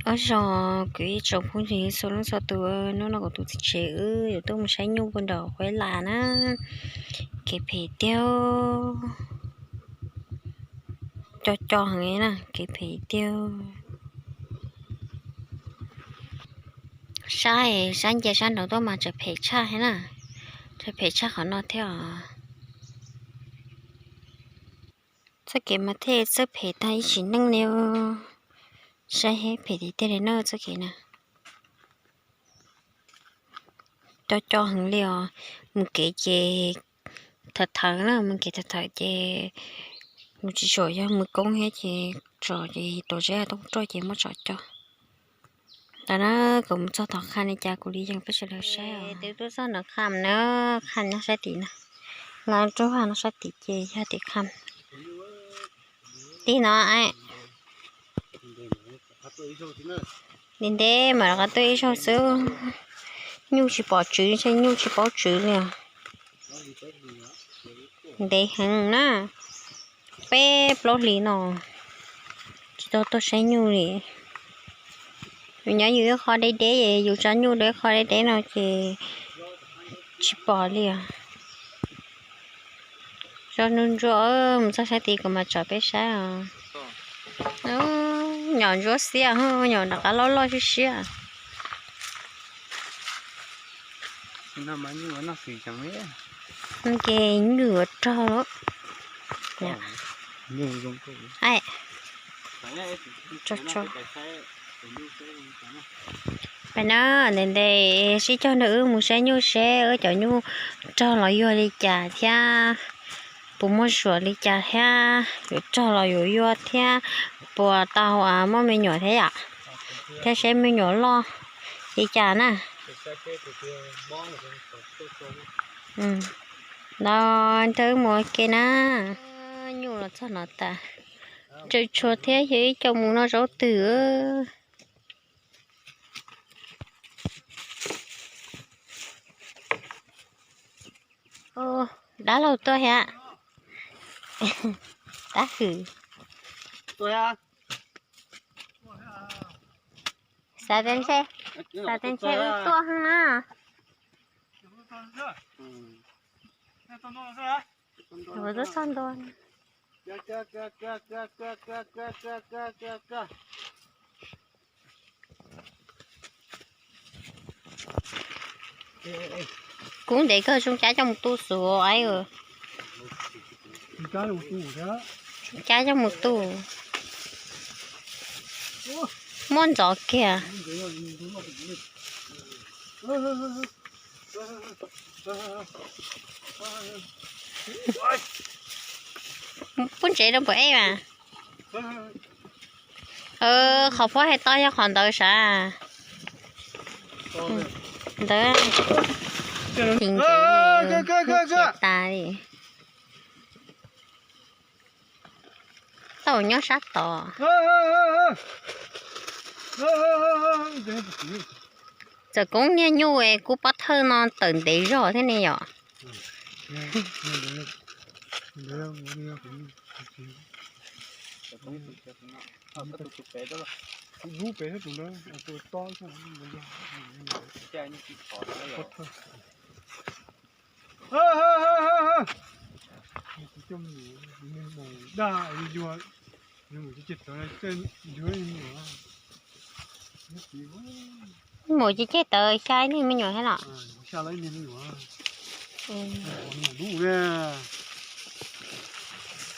Ob zoo kwv tij tsoom phooj ywg txhua leej txhua tus, hnub no kuv tus txiv tsev wb yuav tuaj mus saib nyuj puag nram Huab Las na. Kev phem tiag, co co heev na, kev phem tiag. Saib, saib nce sab nraud tuaj mas tseem phem tshaj thiab na, tseem phem tshaj qhov no thiab os. Txoj kev mas thiaj txawj phem tag ib sim neej li. Saib seb phem tiag tiag li na txoj kev na. Co co heev li os. Mus kev ces thawv thawv na, mus kev thawv thawv ces mus tsis tshua yog mus koob thiab ces tsom ces rau zeb toob roj ces muab tsom co. Ntawd na, kuv mus txog tom qhaj li cas kuv li yees peb sawv daws saib os. Twb tuaj txog nov qhaj na, qhaj nyob sab tim no, no rub vaj no sab tim ces yog tim qhaj. Tim no, ntev ntev mam rov qab tuaj ib zaug xwb. Nyuj tsis pom tswv, ntshe nyuj tsis paub tswv li os. Ntev heev na, peb plaub hlis no tsis tau tuaj saib nyuj li. Yus nyob yus ib qho deb deb, yus tso nyuj rau ib qho deb deb no ces tsis pom li os. Zos ntsuab ntsuab, mus txog sab tid kuv mam tsom peb saib os. Nyom ntsuab xiab, nyom rov qab loj loj siab siab. Ces nyuj yuav rog lawm. Pais na, ntev ntev sib cog nrog wb mus saib nyuj seb wb cov nyuj rog los yuag li cas thiab puas muaj suam li cas thiab yuav rog los yuav yuag thiab puas tau muaj me nyuam thiab yom, thiab seb me nyuam loj li cas na. Los nrog wb mus ua ke na. Nyuj los txog no tas, tsawg tshua thiab yog ib co mus noj zaub twg. Dab laug tuaj thiab. Dab hwm. Xav tias ntshe, xav tias ntshe wb tuaj heev na. Tus tuaj txog ntua. Kub ntev kawg, tsoo cab coj mus tu xwb. Tsoo cab coj mus tu. Muaj ntxov kiag. Pub ntsev rau npawg Ej mas. Qhov puab hais tau yog qhov ntawd sav. Ntawd ntsev tas li. Tau nyob sab tod. Txawm koob niag nyuj es kuv pob thawj no tawm ntev zog thiab ne yom. Mus ces ceg tawv xya ib niag me nyuam thiab los.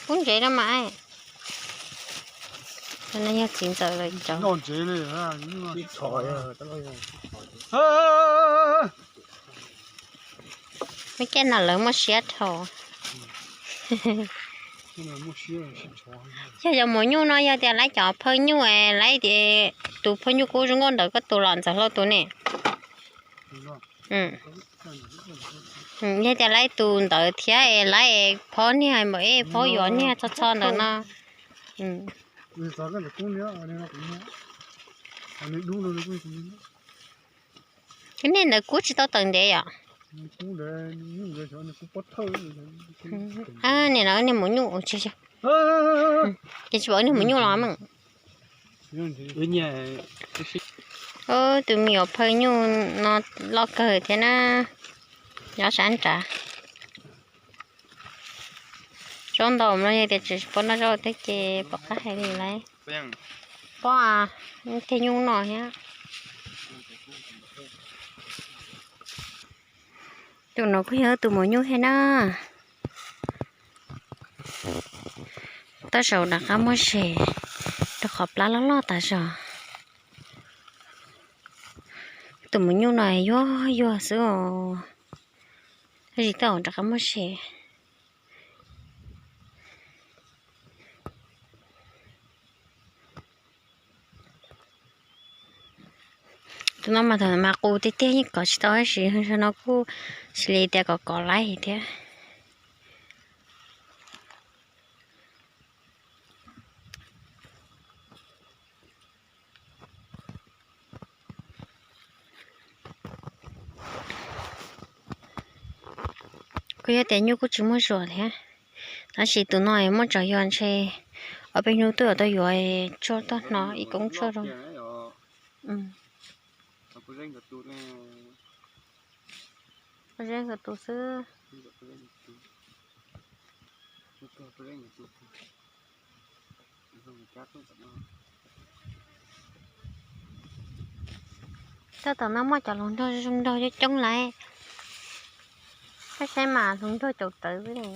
Pub ntsev rau mas. No yog txiv ntxawm lawv cov. Muaj caij no lawv muaj siab dhau. Yog cov maum nyuj no yog tias lawv cov phauj nyuj, lawv tias tus phauj nyuj kub zoo nkauj ntawd koj tus los ntxawm hlau tus ne. Yog tias lawv tus ntawd thiab es lawv es phob niag npaum es phob yuav niag txho txho ntawd no. Niag ntawd kub tsis tau tawm ntev yom. Nim no niag maum nyuj, ces tsis pom niag maum nyuj los mas. Tus me nyuam phawj nyuj no loj kawg thiab na, nyob sab nrad. Zaub ntau no yog tias tsis pom noj zaub thiab ces pom qab hais li lawm. Pom, tej nyuj no thiab. Tus no kuj yog tus maum nyuj thiab na. Tej zaum rov qab muab zes rau qhov plab loj loj tas zog. Tus maum nyuj no yuag yuag xwb os. Tab sis tej zaum rov qab muab zes. Tus no mas thaum mas qus tiag tiag yeej kov tsis tau tab sis no kuj xws li tias kom kov laib thiab. Kuj yog tias nyuj kuj tsis muaj zuag thiab, tab sis tus no muaj tsav yog ntshe ob peb hnub twb yuav tau yuav tshuaj tuaj hno ib koob tshuaj rau. Zeb nkawd tus xwb. Txog tom no muaj cov hluas nraug zoo nraug coob coob lawm. Saib saib mas hluas nraug caum rawv xwb ne.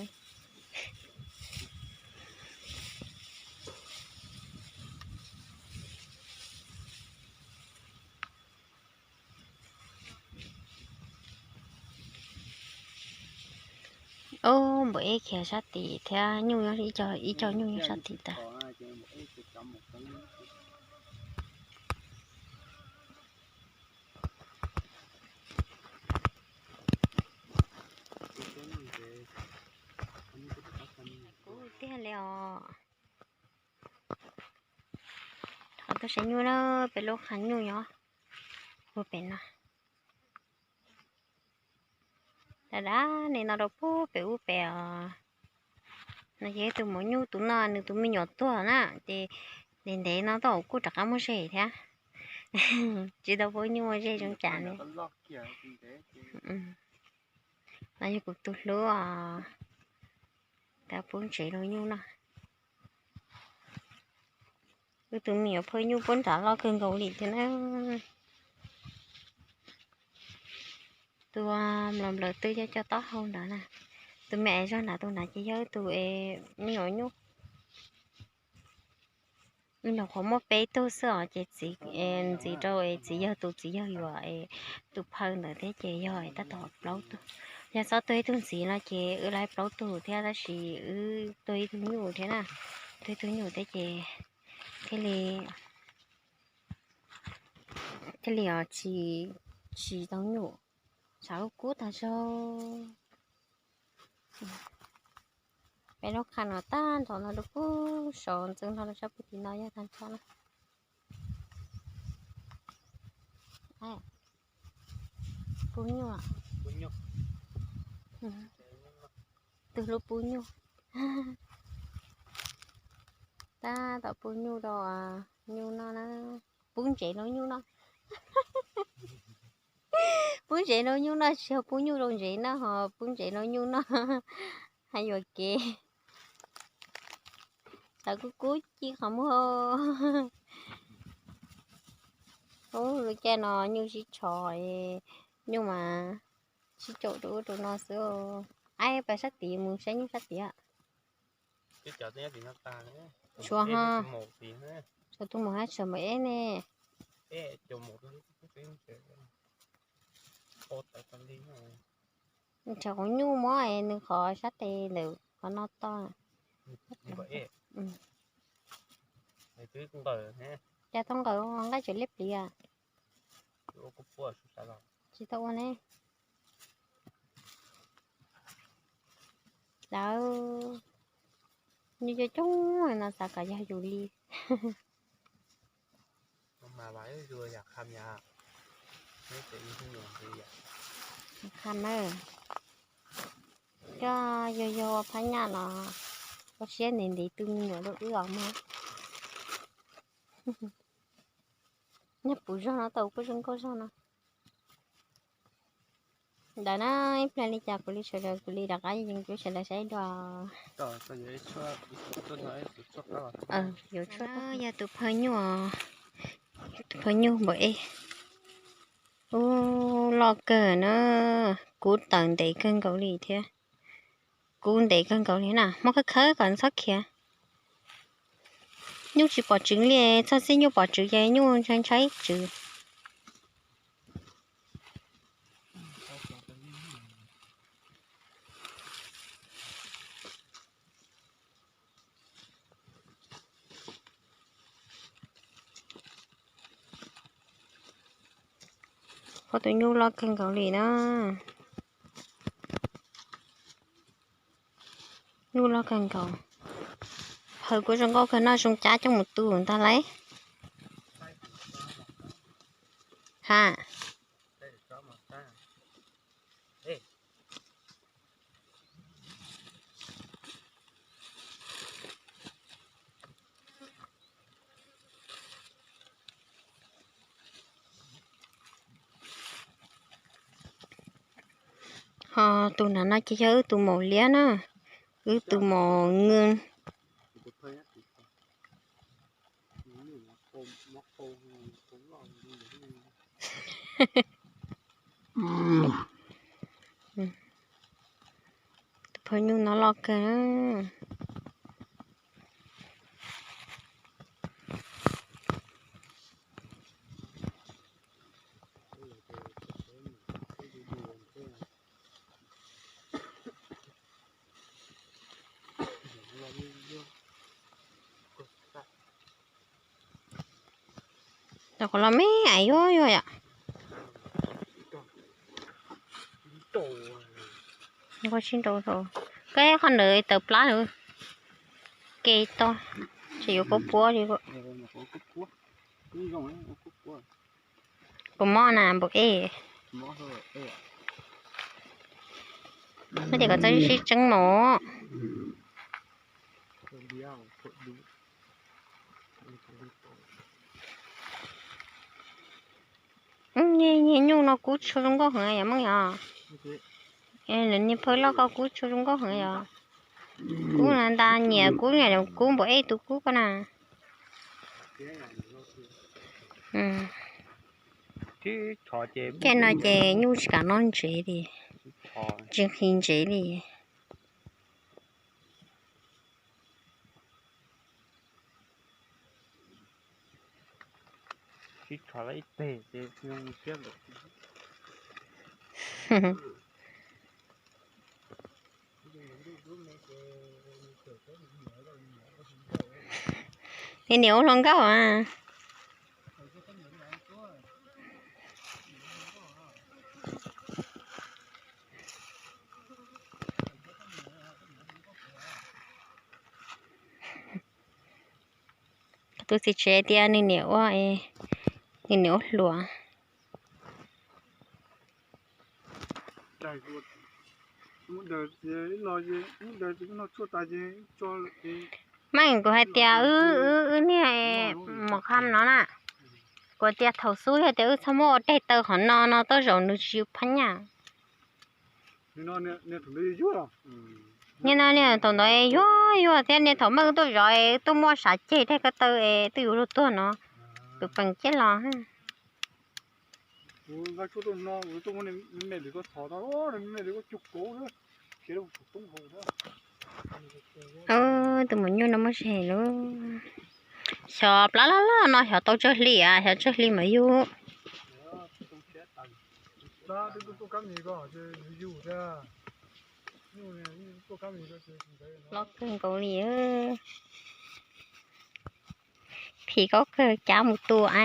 Ub, npawm eb khiav sab tid thiab, nyuj ib co nyuj nyob sab tid tas. Kub tiag li os. Rov qab tuaj saib nyuj na, peb lub qhov nyuj nyob puag pem no. Dab dab li no rau puag pem ub pem os. No ces tus maum nyuj tus no nws tus me nyuam tuag na, ces ntev ntev no tau kuj rov qab muaj zes thiab. Tsis tau pub nyuj muaj zes zoo cas li. No yog kuv tus hlub os, tab pub ntsev rau nyuj no. Wb tus me nyuam phawj nyuj puab nrad loj kawg nkaus li thiab na. Tus mlom nplawm twb coj coj taub hau ntawd na. Tus me es zog nrad tus nrad ces yog tus es me nyuam nyuj. Nyuam qhuav muaj peb tug xwb os, ces txiv ntxiv rau es txiv yawg tus txiv yawg yuav es tus phawj ntawd thiab ces yog tab tom plaub tug. Yog txhob tuag ib tug ntxiv no ces wb laib plaub tug thiab, tab sis wb tuag ib tug nyuj thiab na. Tuag ib tug nyuj thiab ces thiaj li, thiaj li os tsis, tsis tau nyuj, tshav kub kub tag zog. Peb lub qhov no tag nrho no rau pug saum ntxwb nrho rau sab pug tim no yog tag nrho na. Pub nyuj. Tus hlub pub nyuj. Tab tom pub nyuj rau nyuj noj na. Pub ntsev rau nyuj noj. Pub ntsev rau nyuj noj, tsis yog pub nyuj rau ntsev noj, ho pub ntsev rau nyuj noj. Hais yuam kev. Tshav kub kub ci qhov muag. Ub, lub caij no nyuj sib tshov, nyuj mas sib caum rau ub rau no xwb. Aib, pas sab tid mus saib nyuj sab tid. Tshuav ho. Tshuav tus maum hab tshuav maum eb ne. Nrhiav qhov nyuj muab nws qhov sab tes ntawm qhov no toj. Cas tau nqaws nqaij tseem liab pliv. Tsis tau ua ne. Lawv, nyuj coob coob no xav kom yog yus li. Qha na, coj yog yog ua phab nyaj no, ua siab ntev ntev tu me nyuam rau wb os mog. Nyob puv zog no tau kuj zoo nkauj zog no. Ntawd na, ib pliag li cas kuv li sawv daws kuv li rov qab yees rau sawv daws saib dua. Yuav tshuaj, yog tus phaw nyuj, tus phaw nyuj npaum ej. Ub, loj kawg na, kub tawm ntev kawg nkaus li thiab. Kub ntev kawg nkaus li na, muab khawb khawb kom txhob khiav. Nyuj tsis pom tswv li, txog txij nyuj pom tswv ces nyuj ntshai ntshai tswv. Ua tus nyuj loj kawg nkaus li na. Nyuj loj kawg nkaus. Phaw kuj zoo nkauj kawg, noj zoo cab coj mus tu ntag lauj. Ha. Ho tus nram no ces yog wb tus maum liab na, wb tus maum nws. Tus phaw nyuj no loj kawg. Cov qhuav los me ais yuag yuag yom. Koj sib nrau rau, koj qhov ntawd tawv plab lawm. Ke toj, tseem yuav kua puab li. Puas mob na npaum ej? Muab ces kom txawj sib tseeb mos. Niag nyuj no kub tshua zoo nkauj heev yom Meej yom. Niag phaw loj ko kub tshua zoo nkauj heev yom. Kub ntas nyiam kub, kub npaum ej tus kub ko na. Caij no ces nyuj tsis kam noj ntsev li, tsis nqhis ntsev li. Niam ua hluas nkauj a. Tus txiv tsev tias nws niam ua, nws niam ua hluas. Meej, kuv hais tias wb, wb niag mus qham no na, kuv tias thaum xub yog tias wb txhob muab ua teg taw qhov no no, tej zaum nws tsis phab nyaj. Niag no niag thaum ntawd yuag yuag thiab, niag thaum Meej tuaj zov es tuaj muab sav ceg teg ko taw es twb yuav luag tuag no, tus peem ciaj los. Tus maum nyuj no muaj tsis hais lub. Xyov plab loj loj no xyov tau tsawg hli a, xyov tsawg hli mas yug. Loj kawg nkaus li. Phim koj kawg cab mus tua.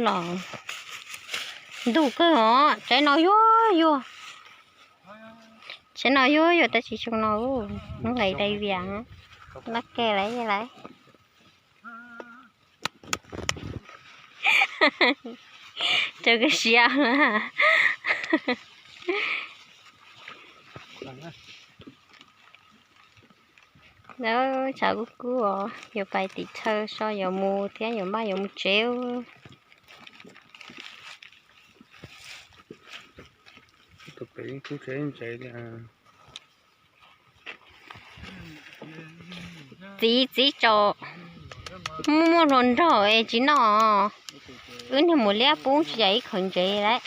Los ntug kawg os, tsaib no yuag yuag. Tsaib no yuag yuag tab sis xyoo no nqis dai vias, laj ke lawm lawm. Rau kawg siab. Nawb, tshav kub kub os, yuav pais tim chaw so yuav mus thiab yuav npaj yuav mus tsev. Txiv, txiv tsaus, muaj muaj hluas nraug es tsis noj. Wb niag mus liab pub tsis yam ib qho ntsev lawm.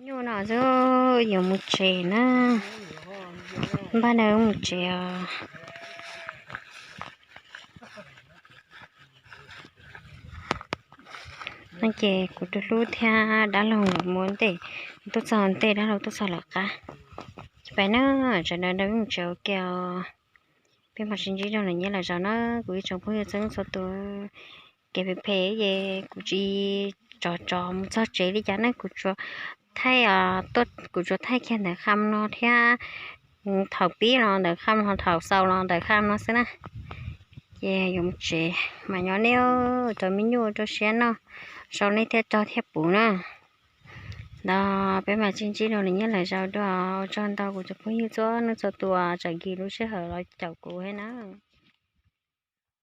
Nyuj no xwb, yuav mus tsev na. Npaj na, wb mus tsev os. No ces kuv tus hlub thiab dab laug nkawd mus ua ntej, tuaj txog ua ntej, dab laug tuaj txog lawv qab. Pais na, sawv daws nrog wb mus tsev ua ke os. Peb mam sib ntsib rau lwm niaj lwm zaus na, kuv ib tsoom phooj ywg txhua leej txhua tus. Kev phem phem ces kuv tsis tso tso mus txog tsev li cas na, kuv tsuas thaij, kuv tsuas thaij kiag ntawm qhov no thiab, thaum pib los ntawm qhov no, thaum xaus los ntawm qhov no xwb na. Ces yuav mus tsev mas nyob nej, rau me nyuj rau siab noj, sau nej thiaj rog thiaj puv na. Ntawd peb mam sib ntsib rau lwm niaj lwm zaus dua, ua tsaug ntau kuv cov phooj ywg txhua leej txhua tus tseem nkim lub sij hawm los caum kuv thiab na.